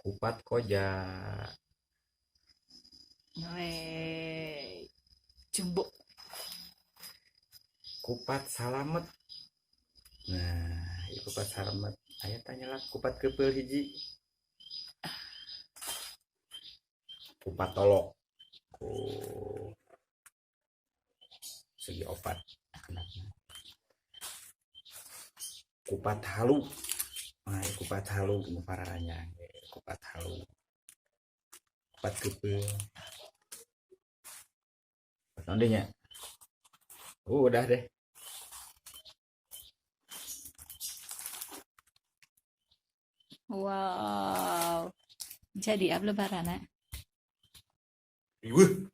Kupat koja. Wey, jumbo. Kupat salamet. Nah, ieu kupat salamet. Aya tanya lah kupat kepeul hiji. Kupat tolok. Ku segi opat. Kupat halu. Nah, ieu kupat halu nu pararanya. Kupat halu. Kupat kepeul. Kupat naon deui nya? Udah deh. Wow. Jadi apa lebaran? Riweuh.